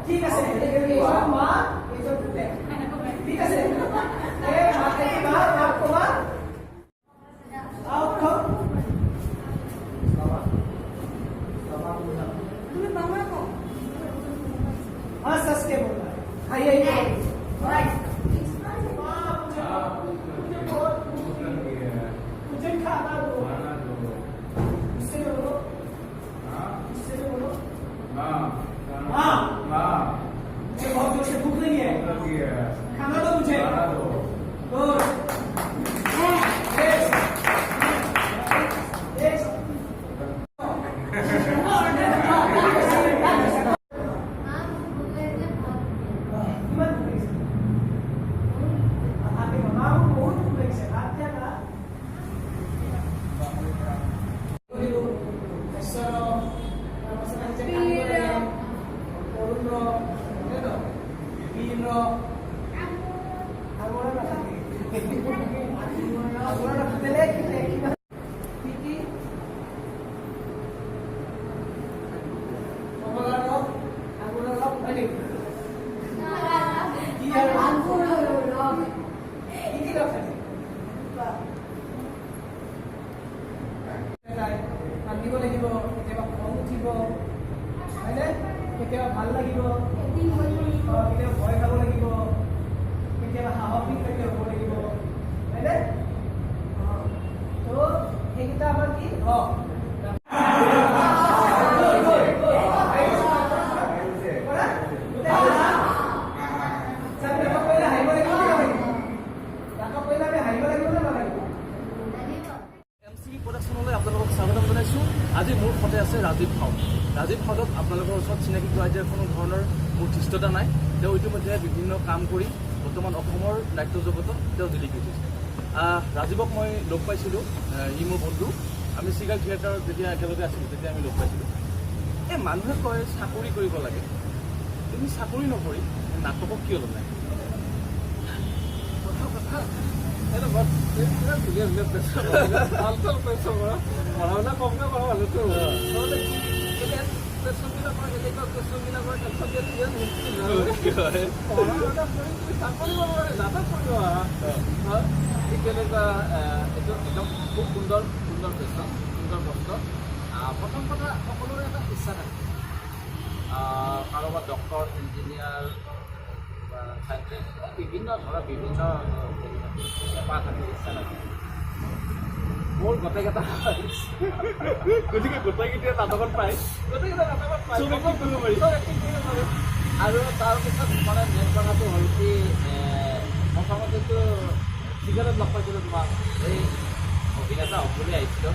ঠিক আছে, এইজন মা, এইজন পুতেক। ঠিক আছে, এই মা, এই মা, মাক কবা। আহ, উঠক। हंस हंस के बोलना है। आइए आइए। माँ, मुझे बहुत मुझे खाना दो। इससे बोलो, इससे बोलो। हाँ, मुझे बहुत जोर से भूख लगी है, खाना दो मुझे। गुड। Next, next. কিমান ভোক লাগিছে? ভাত দিব। মা, মোক বহুত ভোক লাগিছে, ভাত দিয়া মা। হাস্যৰস, তাৰপাছত আহিছে কান্দিব লাগে, কৰুণ ৰস, হয়নে ন? বীৰ ৰস, আঙুৰৰ নাথাকে, আঙুৰৰ নাথাকে। বেলেগ কিবা কি কি? কমলাৰ ৰস, আঙুৰৰ ৰস, হয় নেকি? কি আৰু কি কি ৰস থাকে? নাই, কান্দিব লাগিব, কেতিয়াবা খং উঠিব, হয়নে? কেতিয়াবা ভাল লাগিব, কেতিয়াবা ভয় খাব লাগিব, কেতিয়াবা সাহসিক হ'ব লাগিব, হয়নে? তো সেইকেইটা আমাৰ কি ৰস। Good, good, good. কৰা? আচ্ছা, আমি নাটক কৰিলে হাঁহিব লাগিব নে নালাগিব? নাটক কৰিলে আমি হাঁহিব লাগিব নে নালাগিব? এম চি বি প্ৰডাকশ্যনলৈ আপোনালোকক স্বাগতম জনাইছোঁ। আজি মোৰ সতে আছে ৰাজীৱ সাউদ। ৰাজীৱ সাউদক আপোনালোকৰ ওচৰত চিনাকি কৰাই দিয়াৰ কোনো ধৰণৰ মোৰ ধৃষ্টতা নাই। তেওঁ ইতিমধ্যে বিভিন্ন কাম কৰি বৰ্তমান অসমৰ নাট্য জগতত তেওঁ জিলিকি উঠিছে। ৰাজীৱক মই লগ পাইছিলোঁ, ই মোৰ বন্ধু। আমি চিগাল থিয়েটাৰত যেতিয়া একেলগে আছিলোঁ, তেতিয়া আমি লগ পাইছিলোঁ। এই মানুহে কয় চাকৰি কৰিব লাগে, তুমি চাকৰি নকৰি নাটকক কিয় ল'লা? প্ৰথম কথা, এইটো বৰ বিৰাট ধুনীয়া ধুনীয়া প্ৰশ্ন কৰা, ভাল ভাল প্ৰশ্ন কৰা। পঢ়া শুনা কমকৈ কৰা মানুহটো। তাৰমানে কি, এতিয়া কুৱেশ্যনবিলাকৰ, এনেকুৱা কুৱেশ্যনবিলাকৰ এনচাৰ দিয়াটো ইমান মুস্কিল হয়। পঢ়া শুনা কৰি তুমি চাকৰি কৰিব পাৰে, নাটক কৰিব আহা। হয়, ঠিক তেনেকুৱা। এইটো একদম খুব সুন্দৰ সুন্দৰ কুৱেশ্যন, সুন্দৰ প্ৰশ্ন। প্ৰথম কথা, সকলোৰে এটা ইচ্ছা থাকে, কাৰোবাৰ ডক্টৰ, ইঞ্জিনিয়াৰ বা চাইণ্টিষ্ট, বিভিন্ন ধৰা বিভিন্ন হেৰি থাকে, হেঁপাহ থাকে, ইচ্ছা থাকে। মোৰ গোটেইকেইটা। গতিকে গোটেইকেইটা নাটকত পায়। গোটেইকেইটা নাটকত পায়। চব acting কৰিব পাৰি। চব acting কৰিব পাৰি। আৰু তাৰপিছত মানে মেইন কথাটো হ'ল কি, প্ৰথমতেতো চিগাৰেট লগ পাইছিলোঁ তোমাক, এই অভিনেতা হ'ম বুলি আহিছিলোঁ।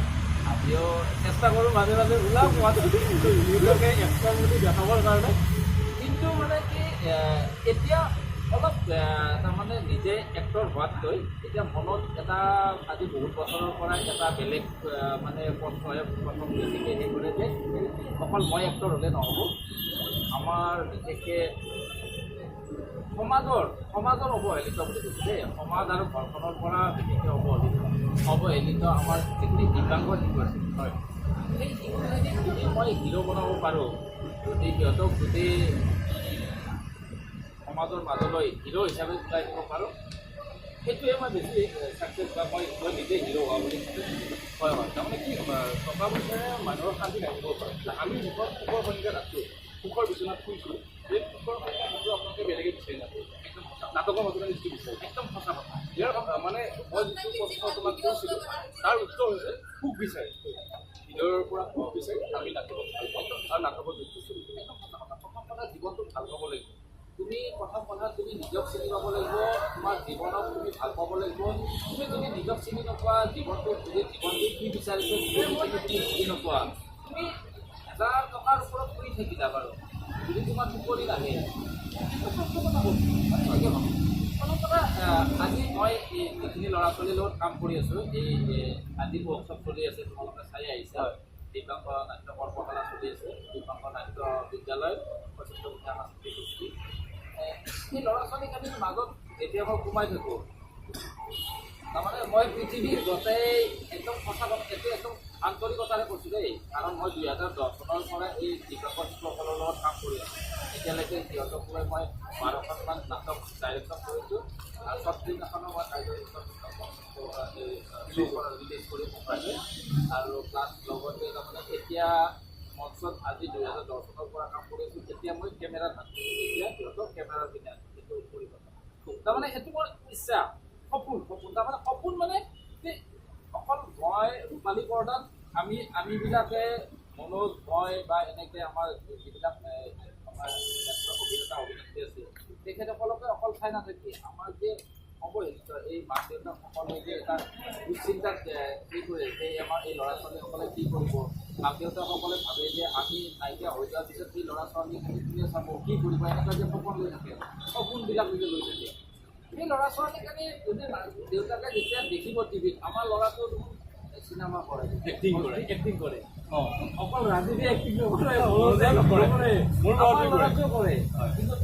আজিও চেষ্টা কৰোঁ, মাজে মাজে ওলাওঁ ক'ৰবাত নিজকে এক্টৰ বুলি দেখাবৰ কাৰণে। কিন্তু মানে কি, এতিয়া অলপ তাৰমানে নিজে এক্টৰ হোৱাতকৈ এতিয়া মনত এটা আজি বহুত বছৰৰ পৰা এটা বেলেগ মানে প্ৰশ্নহে প্ৰথম বেছিকৈ সেই কৰে যে অকল মই এক্টৰ হ'লে নহ'ব, আমাৰ বিশেষকৈ সমাজৰ অৱহেলিত বুলি কৈছোঁ দেই, সমাজ আৰু ঘৰখনৰ পৰা বিশেষকৈ অৱহেলিত আমাৰ যিখিনি দিব্যাংগ শিশু আছে, হয়, সেই শিশুখিনিক যদি মই হিৰ' বনাব পাৰোঁ, যদি সিহঁতক যদি সমাজৰ মাজলৈ হিৰ' হিচাপে ওলাই দিব পাৰোঁ, সেইটোৱে মই বেছি ছাকচেছ বা মই নিজে হিৰ' হোৱা বুলি ভাবোঁ। হয় হয়, তাৰমানে কি, টকা পইচাৰে মানুহৰ শান্তি নাহিব পাৰে। আমি মুখত সুখৰ সংজ্ঞাত আছোঁ, সুখৰ বিচনাত শুইছোঁ। এই সুখৰ সংজ্ঞা হয়তো আপোনালোকে বেলেগে বিচাৰি নাপায়। একদম সঁচা। নাটকৰ মাজতে যিটো বিচাৰে। একদম সঁচা কথা। ইয়াৰ মানে মই যিটো প্ৰশ্ন তোমাক কৈছিলোঁ, তাৰ উত্তৰ হৈছে সুখ বিচাৰে, হৃদয়ৰ পৰা সুখ বিচাৰি আমি নাটকত ভাল পাওঁ আৰু নাটকত যুক্ত চলি। একদম সঁচা কথা। প্ৰথম কথা, জীৱনটো ভাল পাব লাগিব। তুমি প্ৰথম কথা তুমি নিজক চিনি পাব লাগিব, তোমাৰ জীৱনক তুমি ভাল পাব লাগিব। তুমি যদি নিজক চিনি নোপোৱা, জীৱনটো যদি জীৱনটো কি বিচাৰিছে তুমি বুজি নোপোৱা, তুমি 1000 টকাৰ ওপৰত শুই থাকিলা বাৰু, যদি তোমাৰ টোপনি নাহে, সেইটো প্ৰশ্ন কথা ক'ত? মই এনেকৈ ভাবোঁ। প্ৰথম কথা, আজি মই এই যিখিনি ল'ৰা ছোৱালীৰ লগত কাম কৰি আছোঁ, এই আজি ৱৰ্কশ্বপ চলি আছে, তোমালোকে চাই আহিছা, দিব্যাংগ নাট্য কৰ্মশালা চলি আছে দিব্যাংগ নাট্য বিদ্যালয় 75 সাংস্কৃতিক গোষ্ঠী। সেই ল'ৰা ছোৱালীখিনিৰ মাজত যেতিয়া মই সোমাই থাকোঁ, তাৰমানে মই পৃথিৱীৰ গোটেই একদম সঁচা কথা, এইটো একদম আন্তৰিকতাৰে কৈছোঁ দেই, কাৰণ মই 2010 চনৰ পৰা এই দিব্যাংগ শিশুসকলৰ লগত কাম কৰি আছোঁ। এতিয়ালৈকে সিহঁতক লৈ মই 12খনমান নাটক ডাইৰেকশ্যন কৰিছোঁ আৰু শ্বৰ্ট ফিল্ম এখনো মই ৰিলিজ কৰি পঠাইছোঁ। আৰু প্লাছ লগতে তাৰমানে এতিয়া মঞ্চত আজি 2010 চনৰ পৰা কাম কৰি আছোঁ। তেতিয়া মই কেমেৰাত নাছিলোঁ, এতিয়া সিহঁতক কেমেৰাৰ পিনে আছোঁ। সেইটো পৰিৱৰ্তন তাৰমানে সেইটো মোৰ ইচ্ছা, সপোন সপোন তাৰমানে সপোন মানে যে অকল মই ৰূপালী পৰ্দাত আমিবিলাকে, মনোজ, মই বা এনেকে আমাৰ যিবিলাক আমাৰ অভিনেতা অভিনেত্ৰী আছে, তেখেতসকলকে অকল চাই নাথাকি আমাৰ যে অৱহেলিত এই মাক দেউতাকসকলে যে এটা দুশ্চিন্তাত কি কৰে, সেই আমাৰ এই ল'ৰা ছোৱালীসকলে কি কৰিব, মাক দেউতাকসকলে ভাবে যে আমি নাইকিয়া হৈ যোৱাৰ পিছত সেই ল'ৰা ছোৱালীখিনি কোনে চাব, কি কৰিব, এনেকুৱা যে সপোন লৈ থাকে, সপোনবিলাক যে লৈ থাকে, সেই ল'ৰা ছোৱালীখিনি যদি দেউতাকে যেতিয়া দেখিব টিভিত আমাৰ ল'ৰাটো দেখোন চিনেমা কৰে, এক্টিং কৰে। এক্টিং কৰে, অকল ৰাজীৱে এক্টিং নকৰে, মনোজে নকৰে। নকৰে, মোৰ আমাৰ ল'ৰাটোৱে কৰে। ল'ৰাটোৱেও কৰে। কিন্তু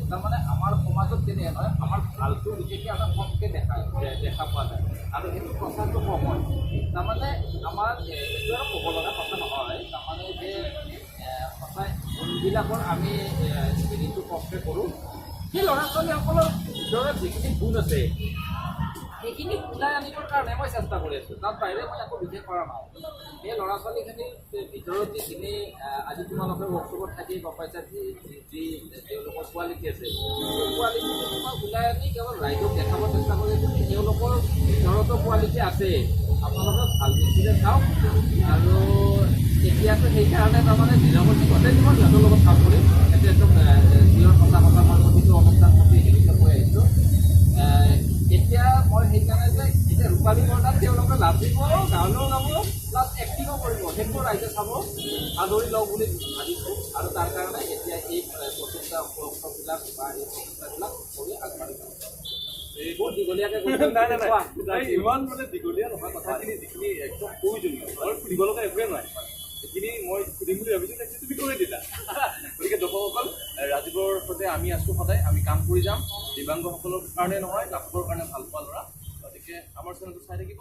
তাৰমানে আমাৰ সমাজত কেনে নহয়, আমাৰ ভালটো বিশেষকৈ আমাৰ কমকৈ দেখা পোৱা যায় আৰু সেইটো প্ৰচাৰটো কম হয়। তাৰমানে আমাৰ এইটো আৰু ক'ব লগা কথা নহয়, তাৰমানে যে সঁচাই গুণবিলাকৰ আমি হেৰিটো কমকৈ কৰোঁ। সেই ল'ৰা ছোৱালীসকলৰ ভিতৰত যিখিনি গুণ আছে, সেইখিনি ওলাই আনিবৰ কাৰণে মই চেষ্টা কৰি আছোঁ। তাৰ বাহিৰে মই একো বিশেষ কৰা নাই। সেই ল'ৰা ছোৱালীখিনিৰ ভিতৰত যিখিনি আজি তোমালোকে ৱৰ্কশ্বপত থাকি গম পাইছা, যি যি তেওঁলোকৰ কোৱালিটি আছে, সেই কোৱালিটিটো মই ওলাই আনি কেৱল ৰাইজক দেখাব চেষ্টা কৰি আছোঁ যে তেওঁলোকৰ ভিতৰতো কোৱালিটি আছে, আপোনালোকে ভাল দৃষ্টিৰে চাওক। আৰু এতিয়াতো সেইকাৰণে তাৰমানে দৃঢ় গোটেই জীৱন সিহঁতৰ লগত কাম কৰিম, সেইটো একদম চিয়'ৰ সঁচা কথা। মই প্ৰতিটো অনুষ্ঠান, প্ৰতি হেৰিতে কৈ আহিছোঁ। এতিয়া মই সেইকাৰণে যে এতিয়া ৰূপালী পৰ্দাত তেওঁলোকে নাচিব, গানো গাব, প্লাছ এক্টিঙো কৰিব, সেইটো ৰাইজে চাব, আদৰি লওক বুলি ভাবিছোঁ। আৰু তাৰ কাৰণে এতিয়া এই প্ৰচেষ্টা, ৱৰ্কশ্বপবিলাক বা এই প্ৰচেষ্টাবিলাক কৰি আগবাঢ়ি যাম। বহুত দীঘলীয়াকৈ কৈছোঁ। নাই নাই নাই কোৱা। নাই, ইমান মানে দীঘলীয়া নহয় কথাখিনি, যিখিনি একদম প্ৰয়োজনীয় আৰু সুধিব লগা একোৱে নাই। যিখিনি মই সুধিম বুলি ভাবিছোঁ, সেইখিনি তুমি কৰি দিলা। গতিকে দৰ্শকসকল, ৰাজীৱৰ সৈতে আমি আছোঁ সদায়, আমি কাম কৰি যাম দিব্যাংগসকলৰ কাৰণে নহয়, নাটকৰ কাৰণে ভাল পোৱা ল'ৰা। গতিকে আমাৰ চেনেলটো চাই থাকিব।